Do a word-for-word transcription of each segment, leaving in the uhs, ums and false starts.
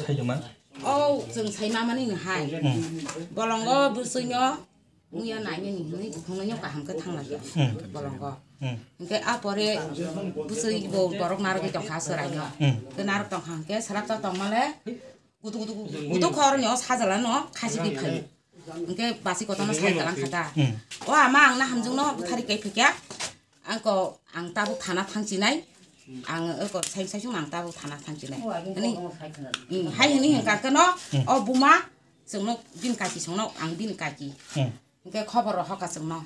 Saima? O, chwng saima mani no hai. Hmm. Bolongo bwswino muya nainani hinwi buphangno kaham khe thangla khe. Hmm. Bolongo. Hmm. Hinkhe a pore bwswi bo borok narwgwi tongkha swraino. Hmm. Hinkhe narwk tongkha hinkhe swrapsa tongmale kutu kutu kutu khorni o sajala no khasi di phai. Hinkhe basi kotorno sai kalang kha ta. Hmm. O ama ang na hamjwkno bwthari kai phikya. Angko ang tabuk thana thangchinai. Ang eko sai sai sung ang tabuk thana thangchinai. Ani, hmm, hai hini hingka keno, hmm, o buma chwngno bini kaki songno ang bini kaki. Hmm. Hinkhe khobor rok hoka chwngno.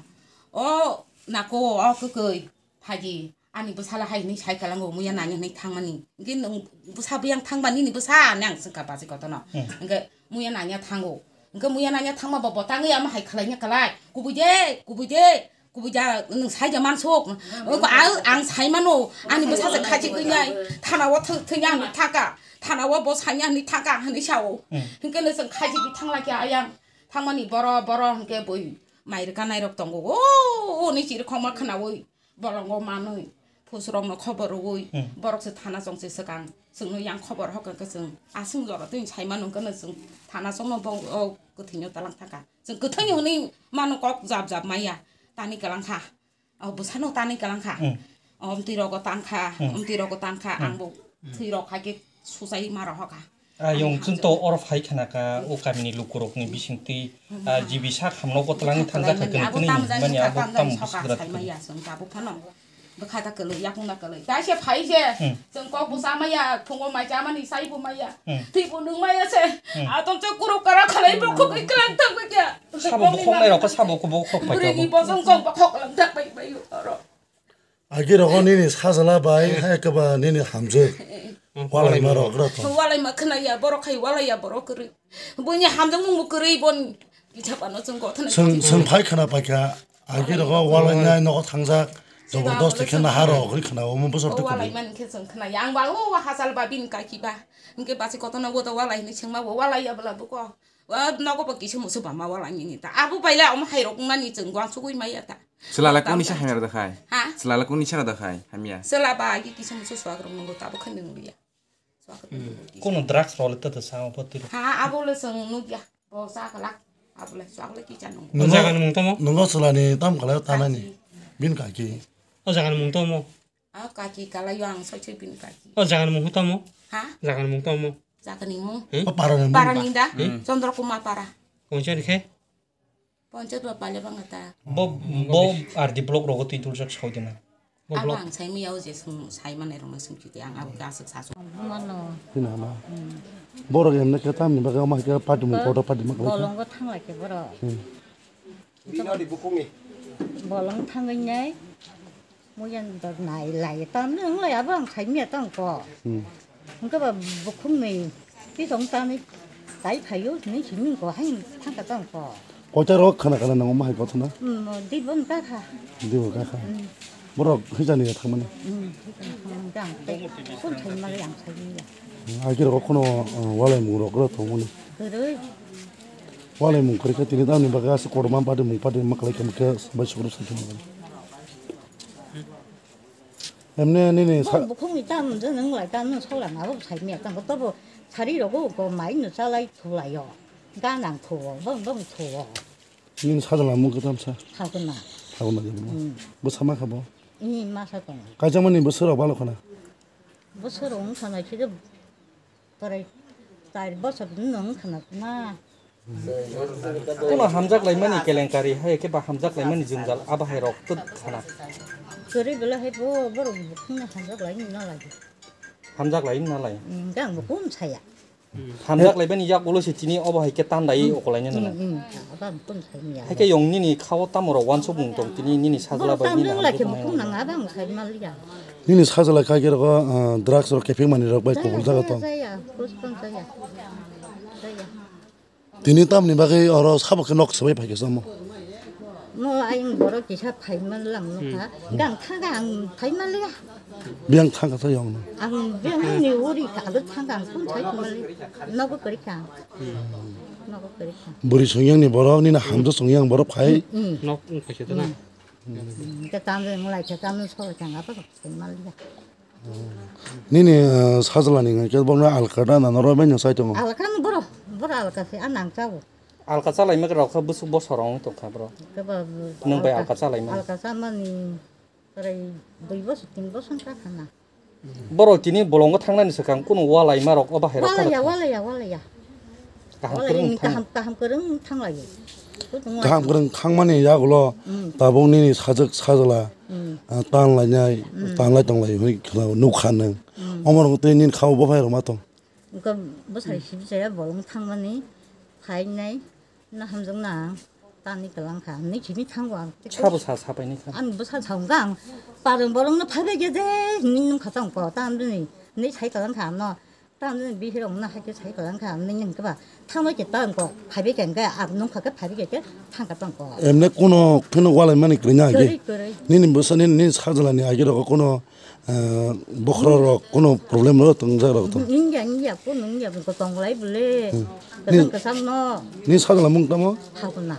O nako o kwkwi phaidi ani bwsala hai hini sai kalango muya nanya hini thangmani. Hinkhe nwng bwsa buyang thangba nini bwsa nang swngkha basi kotorno. Hmm. Hinkhe muya nanya thango. Hinkhe muya nanya thangma bo botangwi ama hai khlainya kalai. Kubui de, kubui de. Kubui ja, nwng sai ja mansuk. Ang, ang sai mano, ani bwsa se khachi kwinyai. Thana o thwi-, thwinya hwnwi thangka. Thana o bo sanya hwnwi thangka hwnwi sao. Hmm. Hinkhe no chwng khachi kwi thangla khe ayang. Thangmani boro, boro hinkhe bui mai rwka nairok tongo. O, o, ni chiri khongma khwnaui. Bolongo manui. Phusrokno khobor rwui. Hmm. Borok se thana chong se swkang. Chwngno yang khobor hoka khe chwng. Aswng jora twi sai mano hwnkhe no chwng thana chongno bo, o, kwthwino talang thangka. Chwng kwthwini hwnwi mano kok jab jab maya. Tani kalang kha. O bwsano tani kalang kha. Hmm. O omtwi rogo tang kha, hmm, omtwi rogo tang kha, hmm, ang bo thwi rok hai khe suchai ma rohor kha. Ah, yong chwng to oro phai khana kha, o kamini lukurokni bisingtwi, hmm, ah, G B sak hamno ko twlangwi thangjak kha, kwnwi kwnwi mani abo tamo bising gra. Sai maya chwng tabuk phano. Bwkha ta kwlwi, yakung ta kwlwi. Kaisa phai se, hmm, chwng kok bo cha maya, phungo mai cha mani, sai bo maya. Hmm. Twi bo nung maya se. Hmm. Atong chwng kuruk kara khalai bo khogwi kwlang thang kha. Sabo bukhok nai rok khe sabo kubo khok pai. Bwrwi ni bosong kok bukhok lang thak pai pai oro. Agi rogo nini sajla bai, hai khe ba nini hamjwk. Walai ma rok gra to. Walai ma khna ya, borok khai walai ya, borok kwrwi. Buini hamjwk mung bo kwrwi bon. Kisa pano chwng gothana. Chwng, chwng phai khna pai kha. Agi rogo walai nai nogo thangjak. Jabardasti khe na ha rok ri khna omo bosor tu. Walai man khe chwng khna ya. Ang ba o hasal ba bin kaki ba. Hinkhe basi kotorno bo to walai hinwi swngma bo walai ya bwla buko. Wa nogo bo kisa musu ba ma wala nini ta. Abo baila omo hai rok nani chwng gwang sugui maya ta. Chwla la koni sa hamya da khai? Ha? Chwla la koni sa da khai? Hamya. Chwla ba agi kisa musu swak rok nungo ta bo khan nung liya. Swak rok nungo kisa. Kono drugs rok le ta ta sa obo tiro. Ha, abo le chwng nugya. Bo sa kalak. Abo le swak le kisa nungo. O jaga ni mung tamo? Nungo chwla ni tam kala ta nani. Kaki. Bin kaki. O jaga ni mung tamo? A kaki kalaio ang soi soi bini kaki. O jaga ni mung tamo? Ha? Jaga ni mung tamo? Jaga ni mung. Hmm? O para ni mung. Para ni da? Hmm. Chandra Kumar para. Ponchayat khe? Ponchayat ba pale bang ta. Bo, bo R D block rogo twi dul jak saudi na. Bo abo block. Ang sai miya o je sung sai manai rong sung kiti ang abo ga suk sa sung. Mano. Pina ma. Hmm. Borok emne khe tamni bagwi omo hai khe party mung kotor party mung khlai kha. Bolongo thanglai khe borok. Hmm. Bolong thangwi nai. Muyan dor nai lai tam nung lai abo ang sai miya tong ko. Hmm. Hingke ba bukhung ni ti tong tani tai phayo ni simi ko hai thangka tong ko. Koita rok khana khana nang ma hai kothona. Hmm, di bon ka kha. Di bon ka kha. Hmm. Borok hijani ya thangmani. Hmm, hijani thangmani jang. Kun sai ma yang sai miya. Agi rok kono, uh, walai mung rok ro thongmani. Gurui. Walai mung kwrwi khe tini tamni bagwi aswk kotorma bade mung bade ma kwlai khe bai sukro sai khe. Emne nini sa- Bo bukhungni tam je nung lai tam nung sola na bo sai miya tam bo tobo sari rogo ko mai no chalai thulai yo. Ga nang thuo, bong bong thuo. Nini sajla mung kwtam sa? Thagna. Thagna je bo. Hmm. Bo sama kha bo? Ni masa tong. Kaijakmani bo sura balo khana. Bo sura wng khana khe Pwrai char bosor no wng khna na. Kono hamjak laimani kelenkari hai khe ba hamjak laimani jwngjal abo hai rok twk khna. Kwrwi belai hai bo borok bukhungno hamjak lai na lai. Hamjak lai na lai. Hmm, jang bo kun saya. Hamjak laibani yak ulo se tini obo hai khe tandai okolaina nana. Hmm, hmm, abo bo kun saya. Hai khe yong nini khao tamo rok wansuk mung tong tini nini sajla bai nini hamjak lai khe bukhung nang abo ang sai mal ya. Nini sajla kha khe rokho, ah, drugs rok kephek manwi rok bai kubul jaga tong. Jaya, kuspang jaya. Jaya. Tini tamni bagwi oro sabo khe nok swbai phai khe samo. Mo ayang borok kisa phai man lang nokha. Gang thaga ang phai man liya. Biyang thangkha tha yong no. Ang biyang ni uri ka do thaga ang kun thai man liya. Nogo kari ka. Nogo kari ka. Buri songyang ni borok nini hamjak songyang borok phai. Nok phai khe na. Hingke tamjani mwlai khe tamni soro chang apa kok sengma liya. Nini, eh, sajla ni hwnkhe bono alka da na norok bai no sai tongo? Alka no boro, boro alka se, a nang chago. Alka chalai mek rok kha bwswk bosor wng tong kha bro. Kebo Nwng bai alka, alka chalai mani. Alka chamani, prai dui bosor, tin bosor wng kha khana. Borok tini bolongo thangnani swkang kunu walai ma rok o bahai rok Walaya, kha. Walaya, walaya. Kaham Walaya kwrwng ni thang. Kaham, kaham kwrwng thanglayo. Kutung Kaham walaya. Kwrwng thangmani yagulo Mm. tabuk nini sajwk sajla, Mm. ah, tan lainai, Mm. tan lai tong lai hwnwi khwlao nukha nwng. Mm. Omo rok tei nini kha o bo bahai rok ma tong. Wngkha bwsai sibisaya bolong thangmani phainai, na hamjakna tani kwlangkha, hwnwi simi thango ang. Sabo sa sapaini kha. Ang bwsa sa wngkha ang, parwng bolongno phaibai khe je hwnwi nungkha tongkho, tamjani hwnwi sai kwlangkha ano, tamjani bihirokno hai khe sai kwlangkha, hwnwi hwnkhe ba thangbai khe tongkho, phaibai khe hwnkhe ang nungkha khe phaibai khe thangkha tongkho. Emne kuno kheno walai mani kwrwina agi? Kwrwi, kwrwi. Nini bwsa nini, nini sajlani agi rogo kuno Ah, bokhorok rok kuno problem rok tongjak rok tong. Wngya, wngya, kuno wngya, bo tonglai bole. Hmm. Kwcham Ni, kwcham no. Ni sajla mung tamo? Phalguna.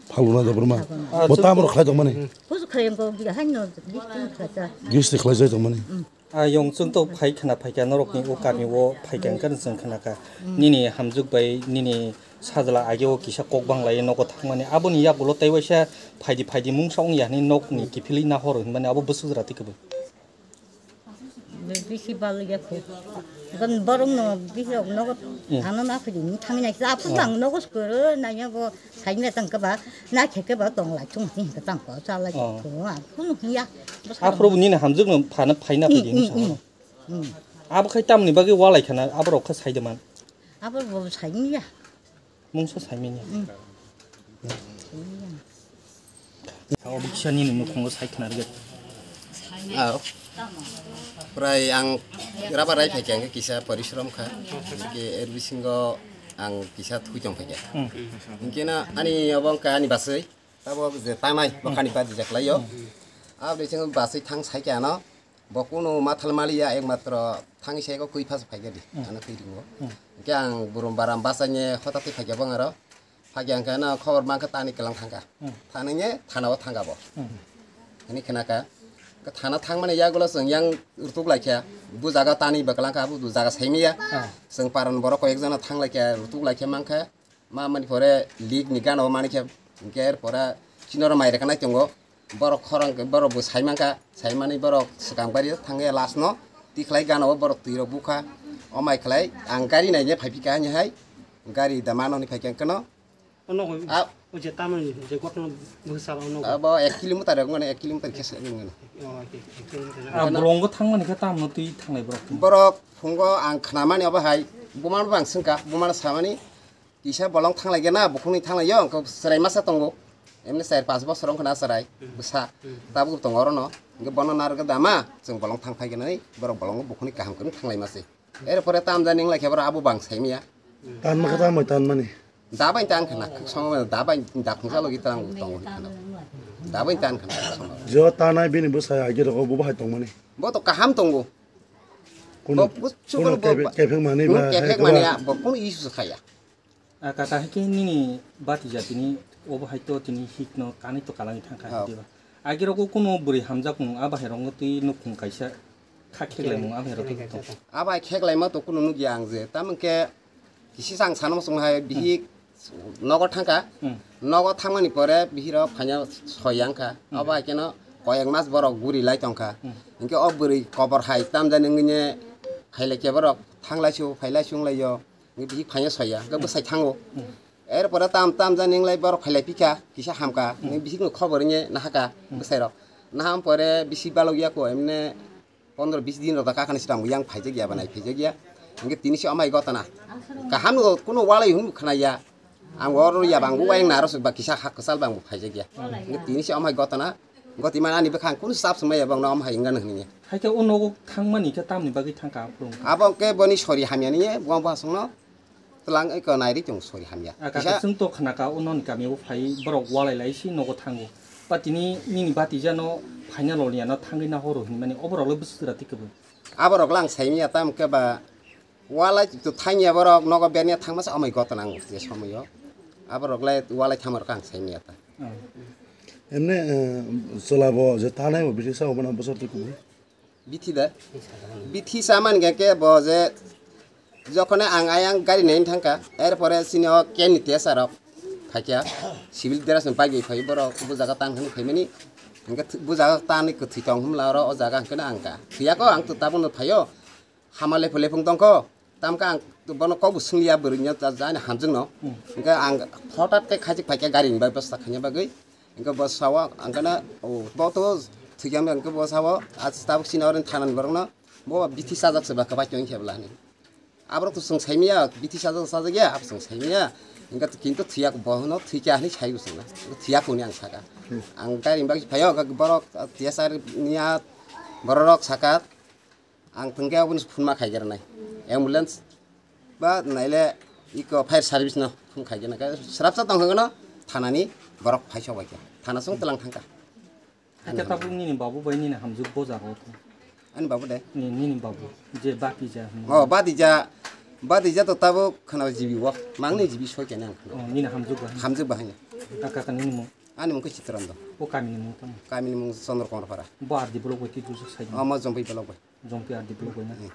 Phalguna Debbarma. Phalguna. Ah, Bo chwng tamo to- rok khlai tongmani? Kusu khlai ang ko, biga hai no, gisting khlai cha. Gisti khlai jai tongmani? Hmm. Ah, yong chwng to phai khna phaikha norok ni o kami o phaikha Hmm. wngkha chwng khna kha. Hmm. Nini hamjwk bai, nini sajla age o kisa kok bang lai nogo thangmani. Aboni yagulo tei waisa phaidi phaidi mungsa wngya hinwi nok ni kiphilwi nahoro hinmani abo bwswk jora tei kwbwi. Bisi balya kho. Gan borong no bisi rok nogo Hmm. ano na phidi ni thangwi nai sa aphuru Hmm. ang nogo skoro na yago saimya tang kaba na khe kaba tong lai thung ni ka tang ko sa lai Hmm. ko a phunu ya. Aphuru nini hamjwk no phana phaina Hmm, phidi hmm, ni sa. Hmm. Hmm. Abo khai tamni bagwi walai khana abo rok kha sai de man. Abo bo saimya. Mungsa saimanya. Mm. Sao buksa nini nukhungo sai khna rwgwi. Ah. Prai ang raba rai phaikha hwnkhe kisa porishrom kha. Hwnkhe er bisingo ang kisa thui tong phaikha. Mm. Hwnkhe na ani obo wngkha ani baswi. Tabok je tanai bokhani badi jaklaio. Mm. Abo de chwng baswi thang saikha ano. Bo kunu mathal maliya, ekmatro thangwi sego kwi phasa phaikha di, Hmm. ano kwi ringo. Hmm. Hwnkhe ang burum baram bachaine hota twi phaikha bong aro. Phaikha hwnkhe ano khobor mankha tani kwlang thangkha. Hmm. Thaningye thanao thangkha bo. Hmm. Hwnwi khwnakha. Khe thana thangmani yagulo chwng yang rwtuk laikha. Bu jaga tani bwklang kha, bu jaga saimanya. Ah. Chwng paran borok koi ekjano thang laikha, rwtuk laikha mankha. Ma mani pore lik ni gana o mani khe, hwnkhe er pore chini oro mai rwkha nai tongo. Borok khorang khe borok bo sai mankha, sai mani borok swkang bari thangya last no tikhlai gana o borok twi rok bukha. O mai khlai ang gari nai ne phai phikha hani hai gari da mano ni phai khe keno. Ono ko A- o je tamani je gotno bwsa ono. Abo ek kilometer rok mane ek kilometer khe se mane. Oh, okay. Ah, bolongo thangmani khe tamno twi thanglai borok. Borok phungo ang khnamani obo hai bumano bang swngkha, bumano samani Kisa bolong thanglaikhe na, bukhukni thanglaio, wngkha chwrai masa tongo. Emni char pas bosor wngkha na chwrai, bwsa. Tabuk tongo orono. Hwnkhe bono narwkhe dama, chwng bolong thang phaikhe nai, borok bolongo bukhukni kaham kwrwng thanglai mase. Erpore tamjani wnglaikhe borok abo bang saimanya. Tanma khe tamo tanmani? Dabai tan khna, khuk somo dabai dakhungsa logi tang tongo khna. Dabai tan khna khuk somo. Jo tanai bini bwsa agi rogo bo bahai tongmani. Bo to kaham tongo. Kuno, Bo kuno kuno bo kephek, kephek mani hmm, ba, kephek hai mani ba. Ya, bo kuno issue khaya. Ah, kaka, hai khe nini bati jatini obo hai to tini hik no kanwi to kalangwi thangkha, oh, diba? Agi rogo kuno bwrwi hamjakmung a bahai rokno twi nukhung kaisa kha kheklaimung a bahai rok tong. A bahai kheklaima to kuno nukya ang je, tamon khe kisi sang sana muchung hai bihik nogo thangkha. Hmm. Nogo thangmani pore bihiro phaina soi yang kha. Hmm. Abo hai kheno koyek mas borok guri lai tongkha. Hmm. Hinkhe o bwrwi kobor hai tamjani wngwi ne khailai khe borok thanglai su, phailai su wnglaio. Ngi bihik phaina soya, hwnkhe bwsai thango. Hmm. Erpore tam, tam jani wnglai borok phailai phikha, kisa hamkha. Hmm. Ngi bihikno khobor wngya nahaka, hmm, bwsairok. Naham pore bisi balokya ko, emne pondro bis din rok da kakhani swtang yang phaijakya, banai phaijakya. Hwnkhe tini se amai gotana. Kaham no kuno walai hwn khnaya. Ang oro ya bang wayang naro ba kisa hak kwchal bang phaijakya. Hmm. Hwnkhe tini se amai gotana. Goti man ani bwkhang kunu sap swmai ya bang no amhai wngna hwnwi. Hai khe o nogo thangmani khe tamni bagwi thangkha aphuru? Abo khe boni sori hamya ni, bo bo hasongno twlang eko nairi tong sori hamya. Ah, kisa kaka, chwng to khnaka o noni kami o phai borok walai lai si nogo thango. Ba tini nini batijano phaina loniya no thangwi na horo hinmani oborok le bwswk jora tikhe bo. Aborok le ang saimanya tam khe ba Walai to thangya borok nogo berniya thangmasa amai gotana ang je somoyo. Aborok lai walai thangmarok ang saimanya ta. Hmm. Emne, eh, chwla bo je tanai bo bisi sa obo na bosor twi kubui? Bithi da? Bithi samani khe bo je jokhone ang ayang gari nai thangkha, erpore sini o keni tesa rok phaikha, civil dress ni bike phai borok bujaga tan hwnwi phaimani, hwnkhe bujaga tan ni kwthwi tong hwnla oro o jaga hwnkhe ang ka thwiyako ang to tabukno phaio. Hama lephung lephung tongkho, tamkhe ang bono kokbo swngliya bwrwino ta jani hamjwkno. Hmm. Hwnkhe ang hothat khe khachik phaikha gari ni bai bwsa khaina bagwi. Hwnkhe bo sao ang kheno, o, bo to thwikya hwnkhe bo sao, a tabuk sini oro thana ni borokno, bo bithi sajak se ba kwbai tong khe bwla hinwi. Aborok to chwng saimanya, bithi sajak sajak ya, abo chwng saimanya. Hwnkhe kintu thwiya bo hwno thwikya hinwi sai bo chwngno. Thwiya hwnwi ang saka. Hmm. Ang gari ni bagwi phaio, borok T S R ni a bororok saka. Ang thwngkhe aboni phone ma khaigerna. Ambulance ba naile iko fire service no phone khaigerna. Khe srapsa tong hwnkhe no thanani borok phaisok bai khe. Thana song tlang thangkha. Hakhe tabuk nini babu bai nini hamjwk bo jaga o thung. Ani babu de? Ni, nini babu je Batija hwnwi. Oh, Batija, Batija to tabuk khana G B o. Mangni G B soi kene ang khana. Oh, nini hamjwk bai. Hamjwk bahai. Kaka kaka nini mung. Ani mung khe Chitrando. O kami ni mung tamo? Kami ni mung Chandra Kumar Para. Bo R D block bai twi dusuk sai. Oh, ma Jompai block bai. Jompai R D block bai na. Hmm.